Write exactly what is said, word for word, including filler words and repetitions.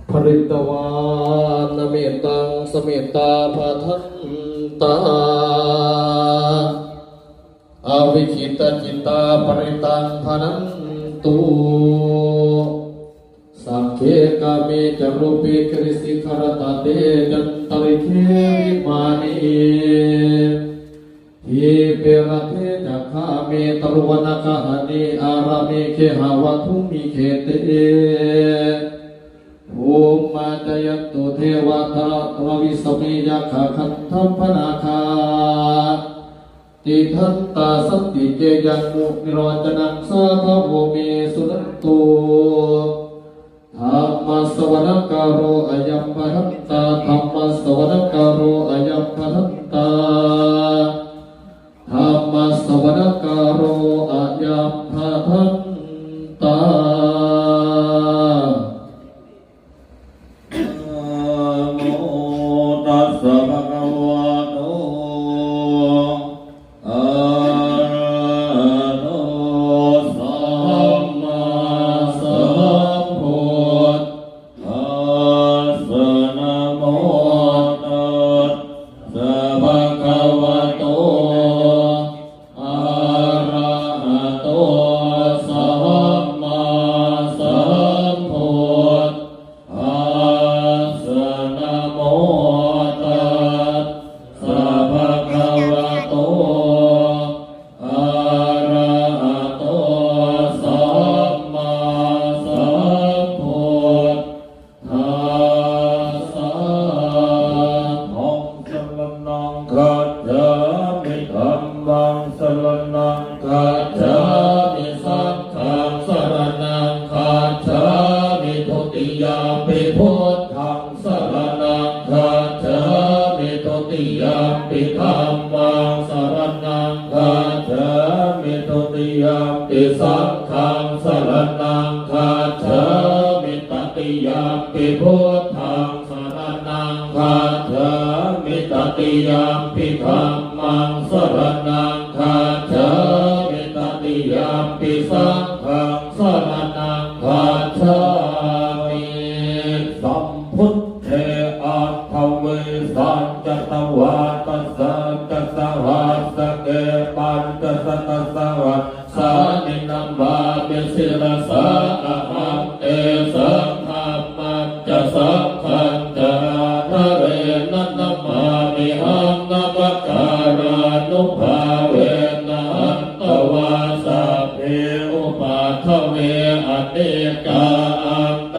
Pharitvāna mettaṃ samettā bhadantā, avikkhittacittā parittaṃ bhaṇantu. Sagge kāme ca rūpe girisikharataṭe cantalikkhe vimāne, dīpe raṭṭhe ca gāme taruvanagahane ārāme gehavatthumhi khette, bhummā cāyantu devā jalathalavisame yakkhagandhabbanāgā, tiṭṭhantā santike yaṃ munivaravacanaṃ sādhavo me suṇantu. Dhammassavanakālo ayambhadantā. Dhammassavanakālo ayambhadantā. Dhammassavanakālo ayambhadantā. Namo tassa bhagavato arahato sammāsambuddhassa. Namo tassa bhagavato arahato sammāsambuddhassa. Namo tassa bhagavato arahato sammāsambuddhassa. Buddhaṃ saraṇaṃ gacchāmi. Dhammaṃ saraṇaṃ gacchāmi. Saṅghaṃ saraṇaṃ gacchāmi. Dutiyampi buddhaṃ saraṇaṃ gacchāmi. Dutiyampi dhammaṃ saraṇaṃ gacchāmi. Dutiyampi saṅghaṃ saraṇaṃ gacchāmi. Tatiyampi buddhaṃ saraṇaṃ gacchāmi. Tatiyampi dhammaṃ saraṇaṃ gacchāmi. Tatiyampi saṅghaṃ saraṇaṃ gacchāmi.